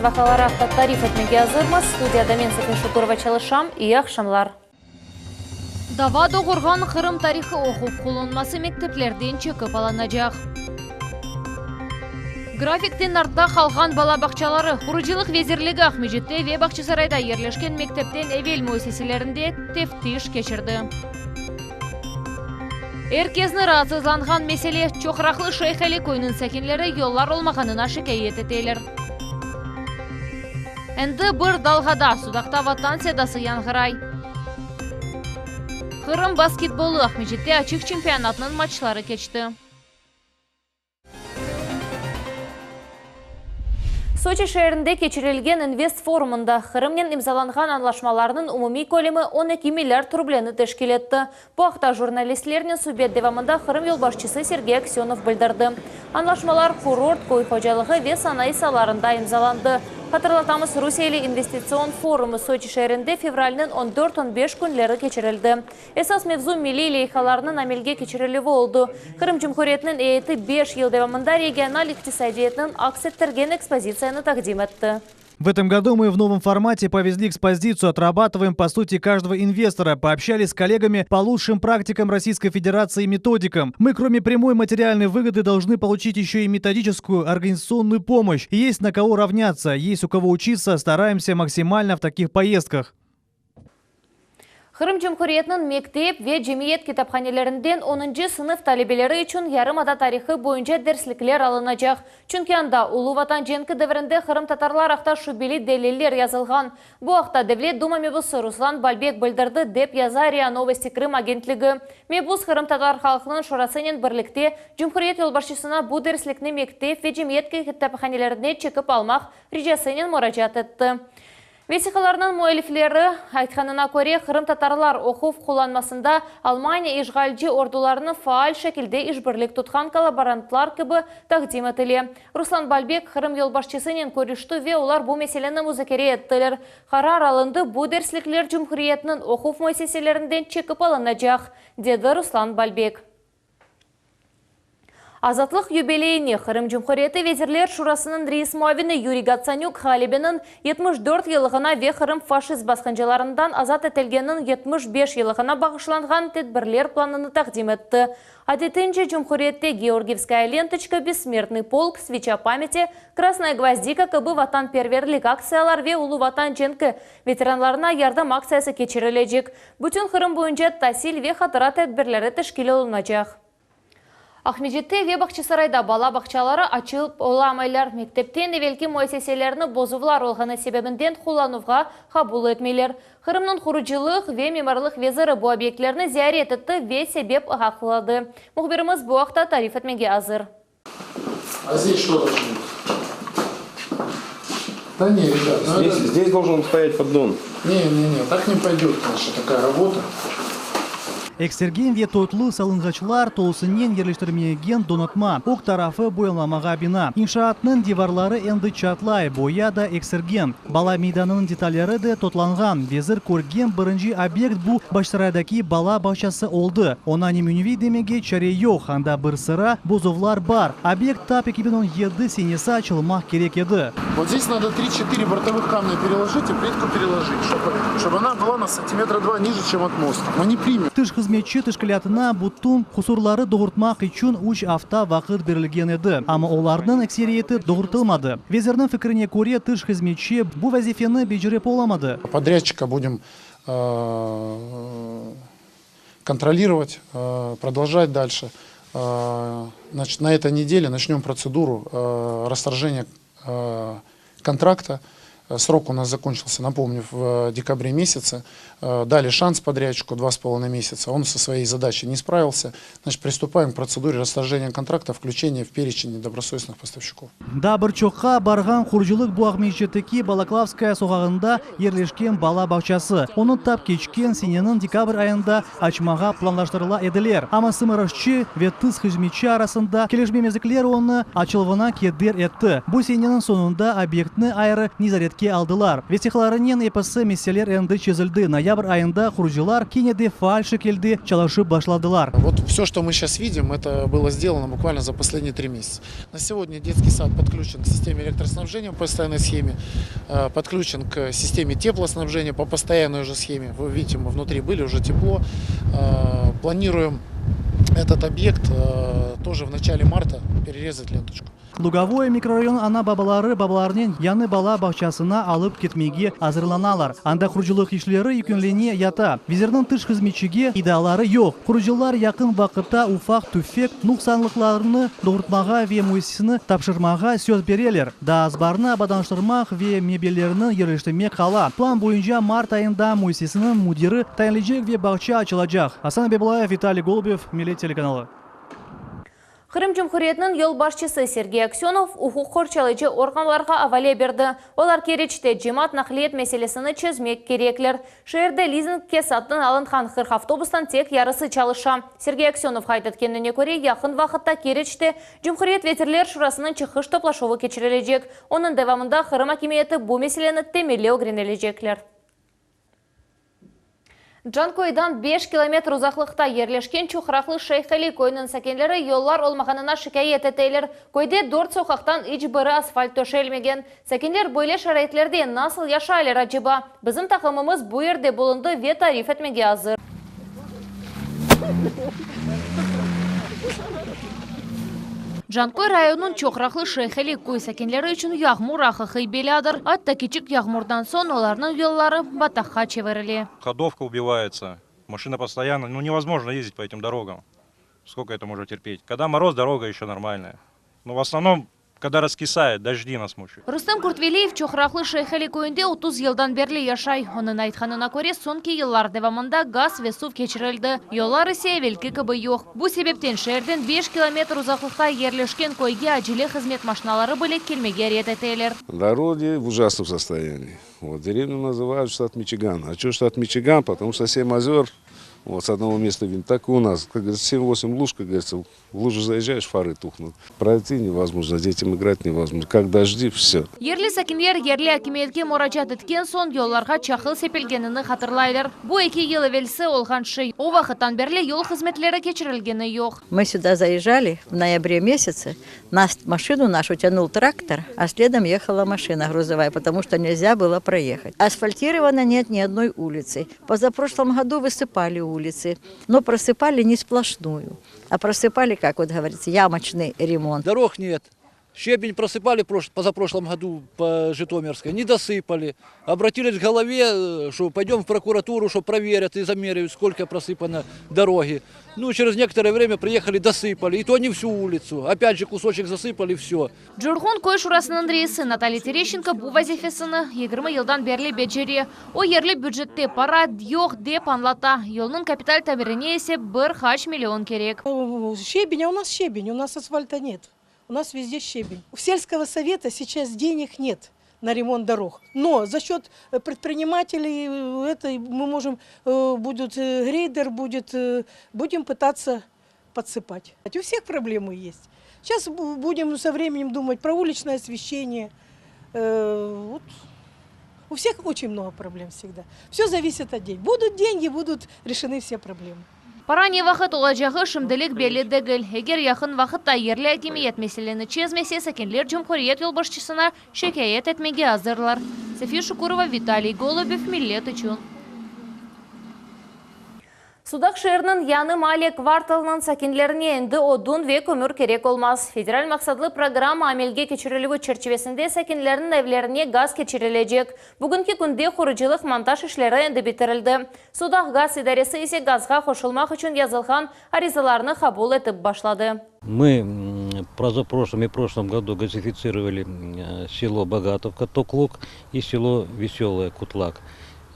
Esas vaqialar aqta tarif etmege azırmız. Studiyada men, Safiye Şukurova, çalışam. İyi aqşamlar. Dava doğurğan Qırım tarihı oquv qullanması mekteplerden çekip alınacaq. Grafikten artta qalğan bala bağçaları, Qurucılıq vezirligi Aqmescitte ve Bağçasarayda yerleşken mektepten evel müessiselerinde teftiş keçirdi. Er kesni raatsızlanğan mesele, Çoqraqlı Şeyh Ali köyüniñ sakinleri yollar olmağanına şikâyet eteler. Endi bir dalğada Sudaqta Vatan sedası yañğıray. Qırım basketbolı, Aqmescitte açıq çempionatnıñ maçları keçti. Soçi şeerinde keçirilgen İnvest forumında Qırımnen imzalanğan añlaşmalarnıñ umumiy kölemi 12 milliard rubleni teşkil etti. Bu aqta jurnalistlernen subet devamında Qırım yolbaşçısı Sergey Aksenov bildirdi. Añlaşmalar kurort, köy hocalığı ve sanayı saalarında imzalandı. Hatırlatamız, Rusiye ile investitsion forumı Soçi şeerinde fevralniñ on dört, on beş künleri keçirildi. Esas mevzu milliy leyhalarnıñ amelge keçirilüvi oldı. Qırım Cumhuriyetiniñ eyeti beş yıl devamında regional iqtisadiyatnıñ aks ettirgen ekspozitsiyanı taqdim etti. В этом году мы в новом формате повезли экспозицию, отрабатываем, по сути, каждого инвестора, пообщались с коллегами по лучшим практикам Российской Федерации и методикам. Мы, кроме прямой материальной выгоды, должны получить еще и методическую, организационную помощь. Есть на кого равняться, есть у кого учиться, стараемся максимально в таких поездках. Qırım Cumhuriyetiniñ mektep ve cemiyet kitaphanelerinden onuncı sınıf talebeleri içün yarımada tarihı boyunca derslikler alınacaq. Çünki anda Ulu Vatan cenki devrinde qırımtatarlar aqta şübeli deliller yazılğan. Bu aqta Devlet Duma mebusı Ruslan Balbek bildirdi, dep yaza RIA Novosti Krım agentligi. Mebus Qırımtatar halqınıñ şurasınen birlikte cumhuriyet yolbaşçısına bu derslikni mektep ve cemiyet kitaphanelerine çekip almaq ricasınen muracaat etti. Vesiqalarnıñ müellifleri aytqanına köre, qırımtatarlar oquv qullanmasında Almaniya işğalci ordularını faal şekilde işbirlik tutqan kollaborantlar kibi taqdim etile. Ruslan Balbek Qırım yolbaşçısınen körüşti ve olar bu meseleni muzakere ettiler. Qarar alındı, bu derslikler cumhuriyetniñ oquv müessiselerinden çekip alınacaq, dedi Ruslan Balbek. Azatlıq yubileyine Qırım Cumhuriyeti Vezirler Şurasınıñ reis muavini Yuriy Gotsanük ğalebeniñ 74 yıllığına ve Qırım faşist basqıncılarından azat etilgeniniñ 75 yıllığına bağışlanğan tedbirler planını taqdim etti. Adetince, cumhuriyette Georgiyevskaya lentoçka, Bessmertnıy polk, Sveça pamâti, Krasnaya gvozdika kibi vatanperverlik aktsiyalar ve Ulu Vatan cenki veteranlarına yardım aktsiyası keçirilecek. Bütün Qırım boyunca tasil ve hatıra tedbirleri teşkil olunacaq. Aqmescitte ve Bağçasarayda bala bağçaları açılıp olamaylar. Mektepten evelki müesseselerni bozuvlar olğanı sebebinden qullanuvğa qabul etmeyler. Qırımnıñ qurucılıq ve mimarlıq veziri bu obyektlerni ziyaret etti ve sebep aqladı. Mühbirimiz bu aqta tarif etmege azır. A zdесь что должно быть? Да не, ребят, ну Здесь, это... здесь должен стоять поддон. Не, не, не, так не пойдет, конечно, такая работа. Eksergen ve totlu salınğaçlar tolusınen yerleştirmegen donatma, ög tarafı boyalanmağa bina. İnşaatnıñ divarları endi çatlay, boya da eksergen. Bala meydanınıñ detalleri de totlanğan. Vezir körgen birinci obyekt bu Bağçasaraydaki bala bağçası oldı. Oña nümüneviy demege çare yoq, anda bir sıra bozuvlar bar. Obyekt tap 2017 senesi açılmaq kerek edi. Vot zdes nado tri-çetıre bortovıh kamnâ pereložit i plitku pereložit, ştoby, ştoby ona byla na santimetra dva nije, çem ot mosta. Mı ne primem. Tış hızmetçi teşkilâtına bütün qusurları doğurtmaq içün üç afta vaqıt berilgen edi, amma olarnıñ ekseriyeti doğurtılmadı. Vezirniñ fikrine köre, tış hızmetçi bu vazifeni becerip olamadı. Podrâdçika budem kontrolirovat, prodolžat dalşe. Znaçit, na etoy nedele naçnem protseduru rastorjeniya kontrakta. Srok u nas zakonçilsâ, napomnü, v dekabre mesetse. Dali şans podrâdçiku dva s polovinoy mesyaca, on so svoey zadaçey ne spravilsâ. Znaçit, pristupaem k protsedure rastorjeniya kontrakta, vklüçeniye v pereçen nedobrosovestnıh postavşçikov. Daa bir çoqqa barğan qurucılıq bu Aqmescitteki Balaklavskaya soqağında yerleşken bala bağçası. Onı tap keçken seneniñ dekabr ayında açmağa planlaştırıla ediler, amma sımarışçı ve tıs hızmetçi arasında kelişmemezlikler onı açıluvına keder etti. Bu seneniñ soñunda obyektni ayrı nezaretke. Nezaretke aldılar. Vesiqalarınen episi meseleler endi çezildi, noyabr ayında qurucılar kene de faal şekilde çalışıp başladılar. Вот все, что мы сейчас видим, это было сделано буквально за последние 3 месяца. На сегодня детский сад подключен к системе электроснабжения по постоянной схеме, подключен к системе теплоснабжения по постоянной уже схеме. Вы видите, мы внутри были, уже тепло. Планируем этот объект тоже в начале марта перерезать ленточку. Lugovoy mikrorayon ana-babaları balalarınen yañı bala bağçasına alıp ketmege azırlanalar. Anda qurucılıq işleri yekünlene yata. Vezirniñ tış hızmetçige iddiaları yoq. Qurucılar yaqın vaqıtta ufaq-tüfek nuqsanlıqlarını doğrultmağa ve müessiseni tapşırmağa söz bereler. Daa azbarnı abadanlaştırmaq ve mebellerni yerleştirmek qala. Plan boyunca mart ayında müessiseniñ müdiri tayinlenecek ve bağça açılacaq. Asan Abibulayev, Vitaliy Golubev, Millet telekanalı. Qırım Cumhuriyetiniñ yolbaşçısı Sergey Aksenov uquq qorçalayıcı organlarğa avale berdi. Olar Keriçte cemaat naqliyat meselesini çezmek kerekler. Şeerde lizingke satın alınğan 40 avtobustan tek yarısı çalışa. Sergey Aksenov qayd etkenine köre, yaqın vaqıtta Keriçte Cumhuriyet Vezirler Şurasınıñ çıqış toplaşuvı keçirilecek. Onıñ devamında Qırım akimiyeti bu meseleni temelli ögrenecekler. Canköyden 5 kilometr uzaqlıqta yerleşken Çoqraqlı Şeyhali köyüniñ sakinleri yollar olmağanına şikâyet eteler. Köyde 4 soqaqtan iç biri asfalt töşelmegen. Sakinler böyle şaraitlerde nasıl yaşaylar aceba? Bizim taqımımız bu yerde bulundı ve tarif etmege azır. Canköy rayonınıñ Çoqraqlı Şeyhali köy sakinleri içün yağmur aqiqiy belâdır. Atta kiçik yağmurdan soñ olarnıñ yolları bataqqa çevirile. Ходовка убивается, машина постоянно, ну невозможно ездить по этим дорогам. Сколько это можно терпеть? Когда мороз, дорога еще нормальная. Но в основном, когда раскисает, дожди нас мучают. Rustem Kurtveliyev Çoqraqlı Şeyhali köyünde 30 yıldan berli yaşay. Onıñ aytqanına köre, soñki yıllar devamında gaz ve suv keçirildi. Yollar ise evelki kibi yoq. Bu sebepten şeerden 5 kilometr uzaqlıqta yerleşken köyge acele hızmet maşinaları bile kelmege red eteler. Дороги в ужасном состоянии. Вот, деревню называют штат Мичиган. А что штат Мичиган? Потому что 7 озер вот, с одного места видно. Так и у нас. Как говорится, 7-8 луж, как говорится, в лужу заезжаешь, фары тухнут. Пройти невозможно, детям играть невозможно. Как дожди, все. Yerli sakinler yerli akimiyetke muracaat etken soñ yollarğa çaqıl sepilgenini hatırlaylar. Bu 2 yıl evelsi olğan şey. O vaqıttan berli yol hızmetleri keçirilgeni yoq. Мы сюда заезжали в ноябре месяце. Нас, машину нашу тянул трактор, а следом ехала машина грузовая, потому что нельзя было проехать. Асфальтировано нет ни одной улицы. Позапрошлом году высыпали улицы, но просыпали не сплошную, а просыпали, как вот говорится, ямочный ремонт. Дорог нет. Щебень просыпали позапрошлом году по Житомирской, не досыпали. Обратились к голове, что пойдем в прокуратуру, что проверят и замеряют, сколько просыпано дороги. Ну, через некоторое время приехали, досыпали. И то не всю улицу. Опять же кусочек засыпали, все. Curğun köy şurasınıñ reisi Наталья Терещенко bu vazifesini 20 yıldan berli becere. O yerli bücette para yoq dep añlata. Yolnıñ kapital tamirine ise bir qaç million kerek. Щебень, а у нас щебень, у нас асфальта нет. У нас везде щебень. У сельского совета сейчас денег нет на ремонт дорог. Но за счет предпринимателей это мы можем, будет грейдер, будет, будем пытаться подсыпать. У всех проблемы есть. Сейчас будем со временем думать про уличное освещение. Вот. У всех очень много проблем всегда. Все зависит от денег. Будут деньги, будут решены все проблемы. Para ne vaqıt olacağı şimdilik belli degil. Eger yaqın vaqıtta yerli akimiyet meseleni çezmese, sakinler Cumhuriyet yolbaşçısına şikâyet etmege azırlar. София Шукурова, Виталий Голубев, Millet içün. Sudaq şeeriniñ yañı maale kvartalınıñ sakinlerine endi odun ve kömür kerek olmaz. Federal maqsatlı programma amelge keçirilüvi çerçivesinde sakinlerniñ evlerine gaz keçirilecek. Bugünki künde qurucılıq montaj işleri endi bitirildi. Sudaq gaz idaresi ise gazğa qoşulmaq içün yazılğan arizalarnı qabul etip başladı. Мы позапрошлом и прошлом году газифицировали село Богатовка, Токлук и село Веселое, Кутлак.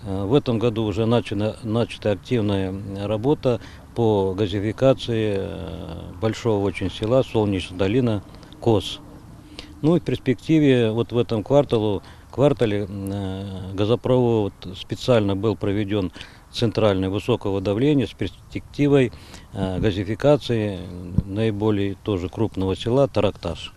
В этом году уже начата активная работа по газификации большого очень села Солнечная долина, Кос. Ну и в перспективе вот в этом квартале газопровод специально был проведен центральный высокого давления с перспективой газификации наиболее тоже крупного села Таракташ.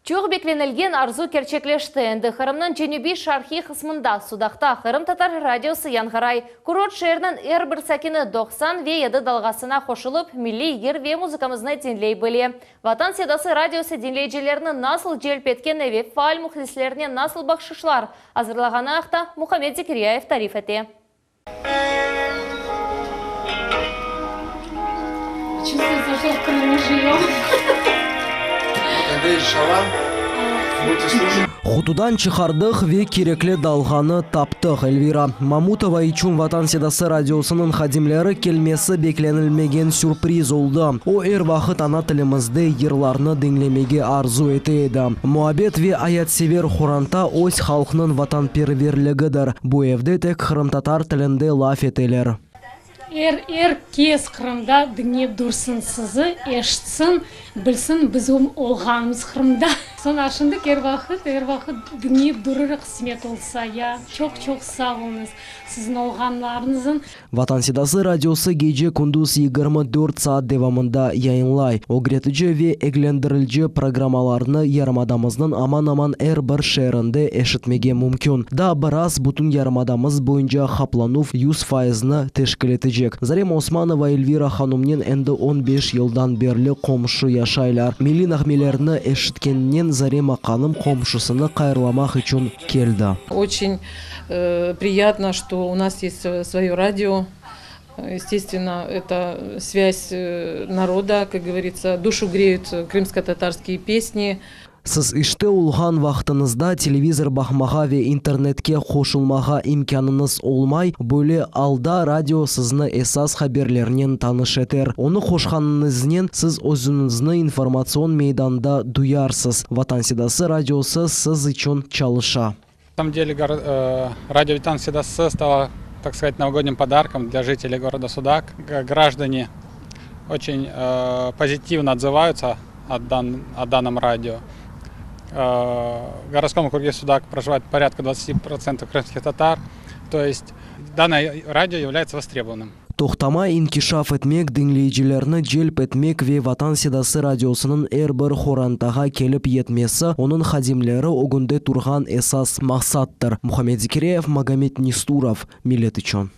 Çoq beklenilgen arzu kerçekleşti. Endi Qırımnıñ cenübiy-şarqiy qısmında, Sudaqta, qırımtatar radiosı yañğıray. Kurort şeeriniñ er bir sakini 97 dalğasına qoşulıp, milliy yır ve muzıkamıznı diñley bile. Vatan sedası radiosı diñleyicilerini nasıl celp etkeni ve faal mühlislerine nasıl bahşışlar azırlağanı aqta Muhammed Zekiryayev tarif ete. Qutudan çıqardıq ve kerekli dalğanı taptıq. Elvira Mamutova içün Vatan sedası radiosınıñ hadimleri kelmesi beklenilmegen sürpriz oldı. O, er vaqıt ana tilimizde yırlarnı diñlemege arzu ete edi. Muabbet ve ayatsever qoranta öz halqnıñ vatanperverligidir. Bu evde tek qırımtatar tilinde laf eteler. Er, er kes Qırımda diñlep dursın sizi, eşitsin, bilsin bizim olğanımız Qırımda. Soñ a şimdik er vaqıt, er vaqıt diñlep durırıq qısmet olsa ya. Çoq çoq sağ oluñız siziñ olğanlarıñızın. Vatan sedası radiosı gece-kündüz 24 saat devamında yayınlay. Ögretici ve eglendirilci programmalarnı yarımadamıznıñ aman-aman er bir şeerinde eşitmege mümkün. Daa biraz bütün yarımadamız boyunca qaplanuv yüz fayıznı teşkil etecek. Zarema Osmanova Elvira hanımnen endi on beş yıldan berli qomşu yaşaylar. Milliy nağmelerni eşitkeninen Zarema hanım qomşusını hayırlamaq içün keldi. Oçen priyatno, çto u nas est svoyo radio. Estественно, это связь народа, как говорится, душу греют крымско-татарские песни. Siz işte olğan vaqtıñızda televizor baqmağa ve internetke qoşulmağa imkânıñız olmay, böyle alda radio sizni esas haberlernen tanış eter. Onı qoşqanıñıznen siz özüñizni informatsion meydanda duyarsız. Vatan sedası radiosı siz içün çalışa. На самом деле радио Vetan Sedası стало, так сказать, новогодним подарком для жителей города Судак. Граждане очень позитивно отзываются о, дан, о данном радио. В городском округе Судак проживает порядка 20% крымских татар. То есть данное радио является востребованным. Toqtamay inkişaf etmek, diñleyicilerni celp etmek ve Vatan sedası radiosınıñ er bir qorantağa kelip yetmesi onıñ hadimleri ögünde turğan esas maqsattır. Muhammed Zekiryayev, Magomed Nesturov, Millet içün.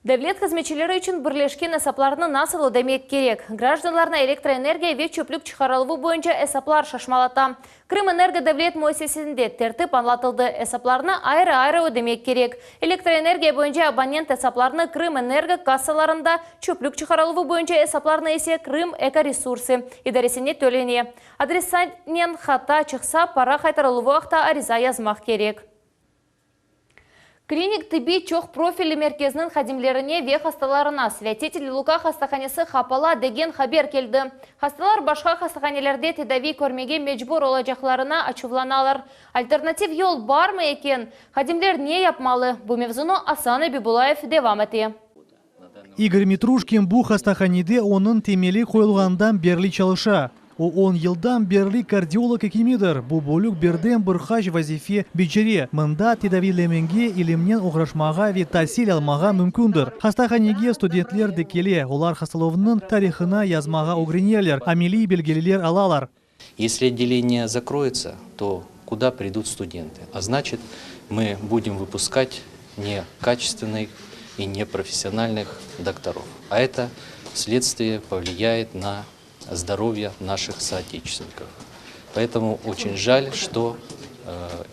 Devlet hızmetçileri içün birleşken esaplarnı nasıl ödemek kerek? Grajdanlarnı elektroenergiya ve çöplük çıqarıluvı boyunca esaplar şaşmalata. Krımenergo devlet müessisesinde tertip añlatıldı. Esaplarnı ayrı-ayrı ödemek kerek. Elektroenergiya boyunca abonent esaplarını Krımenergo kassalarında, çöplük çıqarıluvı boyunca esaplarnı ise Krım Ekoresursı idaresine tölene. Adresnen hata çıqsa, para qaytarıluvı aqta ariza yazmaq kerek. Klinik tibbiy çoq profilli merkezniñ hadimlerine ve hastalarına Svâtitel Luka hastahanesi qapala degen haber keldi. Hastalar başqa hastahanelerde tedaviy körmege mecbur olacaqlarına açuvlanalar. Alternativ yol barmı eken? Hadimler ne yapmalı? Bu mevzunı Asan Abibullayev devam ete. İgor Mitruşkin bu hastahanede onıñ temeli qoyulğandan berli çalışa. O, on yıldan berli kardiolog ekimidir. Bu bölük birden bir qaç vazife becere. Mında tedaviylemege, ilimnen oğraşmağa ve tasil almağa mümkündir. Hastahanege studentler de kele, olar hastalıqnıñ tarihını yazmağa ögreneler, ameliy bilgiler alalar. Если отделение закроется, то куда придут студенты? А значит, мы будем выпускать некачественных и непрофессиональных докторов. А это вследствие повлияет на здоровье наших соотечественников. Поэтому очень жаль, что э,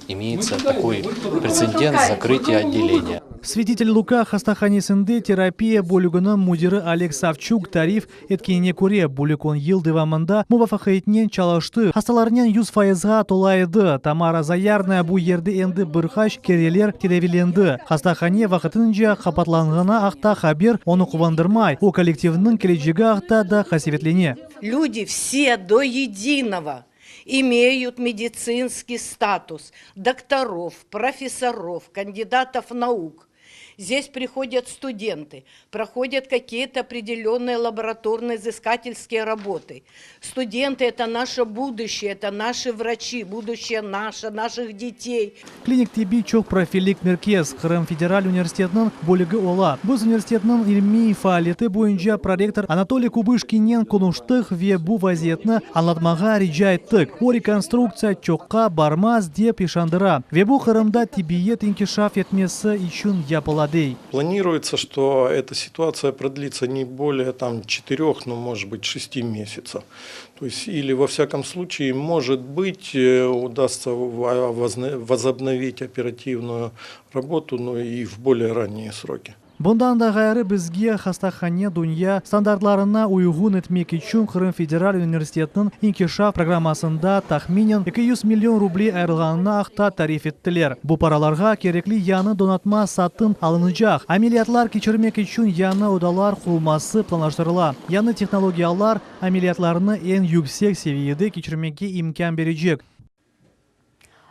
имеется такой прецедент закрытия отделения. Святитель Лука hastahanesinde terapiya bölüginiñ müdiri Oleg Savçuk tarif etkenine köre, bölük 10 yıl devamında muvafaqiyetnen çalıştı. Hastalarnen 100 fayızğa tola edi. Tamara Zayarnaya bu yerde endi bir qaç kereler tedaviylendi. Hastahane vaqtınca qapatılğanı aqta haber onı quvandırmay. O kollektivniñ kelecegi aqta da qasevetlene. Люди все до единого имеют медицинский статус докторов, профессоров, кандидатов наук. Здесь приходят студенты, проходят какие-то определенные лабораторные изыскательские работы. Студенты – это наше будущее, это наши врачи, будущее наше, наших детей. Klinik tibbiy çoq profillik merkez Qırım federal universitetiniñ bölügi ola. Biz universitetniñ ilmiy faaliyeti boyunca prorektor Anatoliy Kubışkinnen qonuştıq ve bu vaziyetni añlatmağa rica ettik. O, rekonstruktsiya çoqqa barmaz, dep işandıra ve bu Qırımda tibbiyet inkişaf etmesi içün yapıla, dey. Планируется, что эта ситуация продлится не более там четырех, ну, может быть, шести месяцев. То есть, или во всяком случае, может быть, удастся возобновить оперативную работу, но и в более ранние сроки. Bundan da ğayrı, bizge hastahane dünya standartlarına uyğun etmek içün Qırım federal universitetiniñ inkişaf programmasında tahminen 200 million ruble ayırılğanını aqta tarif ettiler. Bu paralarğa kerekli yañı donatma satın alınacaq, ameliyatlar keçirmek içün yañı odalar qurulması planlaştırıla, yañı tehnologiyalar ameliyatlarnı eñ yüksek seviyede keçirmege imkân berecek.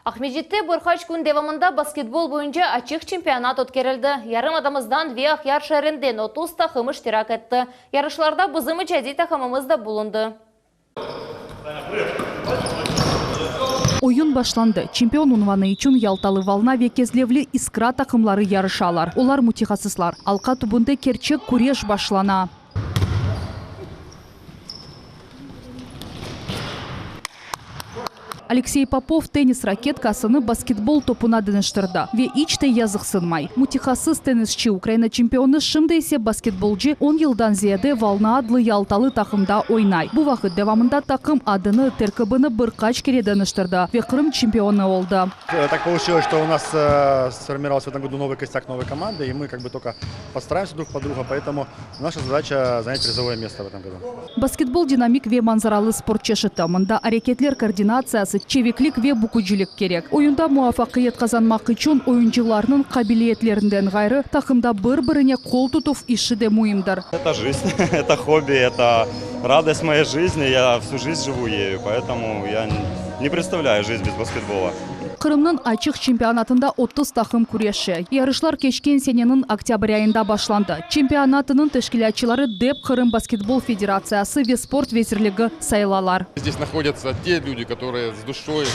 Aqmescitte bir qaç kün devamında basketbol boyunca açıq çempionat ötkerildi. Yarımadamızdan ve Aqyar şeerinden 30 taqım iştirak etti. Yarışlarda bizim icadiy taqımımız da bulundı. Oyun başlandı. Çempion unvanı içün Yaltalı Volna ve Kezlevli İskra taqımları yarışalar. Olar mütehassıslar. Alqa tübünde kerçek küreş başlana. Aleksey Popov tennis raketkasını basketbol topuna deñiştirdi ve iç te yazıqsınmay. Mütehassıs tennisçi, Ukraina çempionı, şimdi ise basketbolcı on yıldan ziyade Volna adlı yaltalı taqımda oynay. Bu vaqıt devamında taqım adını, terkibini bir qaç kere deñiştirdi ve Qırım çempionı oldı. Так получилось, что у нас сформировался в этом году новый костяк новой команды, и мы как бы только подстраиваемся друг под друга, поэтому наша задача занять призовое место в этом году. Basketbol dinamik ve manzaralı sport çeşiti. Mında areketler koordinatsiyası, çeviklik ve bükücilik kerek. Oyunda muvafaqiyet qazanmaq içün oyuncılarnıñ qabiliyetlerinden ğayrı, taqımda bir-birine qol tutuv işi de müimdir. Это жизнь, это хобби, это радость моей жизни. Я всю жизнь живу ею, поэтому я не представляю жизнь без баскетбола. Qırımnıñ açıq çempionatında 30 taqım küreşe. Yarışlar keçken seneniñ oktâbr ayında başlandı. Çempionatınıñ teşkilâtçıları dep Qırım basketbol federatsiyası ve sport vezirligi sayılalar. Здесь находятся те люди, которые с душой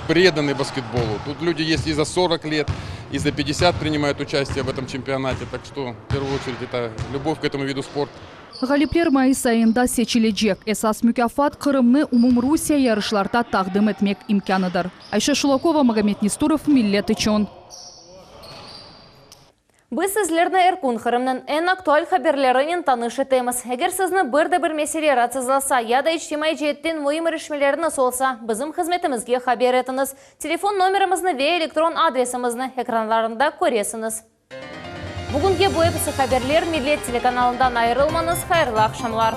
преданы баскетболу. Тут люди есть и за 40 лет, и за 50 принимают участие в этом чемпионате. Так что, в первую очередь, это любовь к этому виду спорта. Ğalipler mayıs ayında seçilecek. Esas mukâfat Qırımnı umumrusiye yarışlarda taqdim etmek imkânıdır. Ayşe Şulakova, Magomed Nesturov, Millet içün. Biz sizlerni er kün Qırımnıñ eñ aktual haberlerinen tanış etemiz. Eger sizni bir de bir mesele raatsızlasa ya da içtimaiy ceetten müim irişmeleriñiz olsa, bizim hızmetimizge haber etiñiz. Telefon nomerimizni ve elektron adresimizni ekranlarında köresiñiz. Bugünge bu episi haberler. Millet telekanalından ayırılmañız. Hayırlı aqşamlar.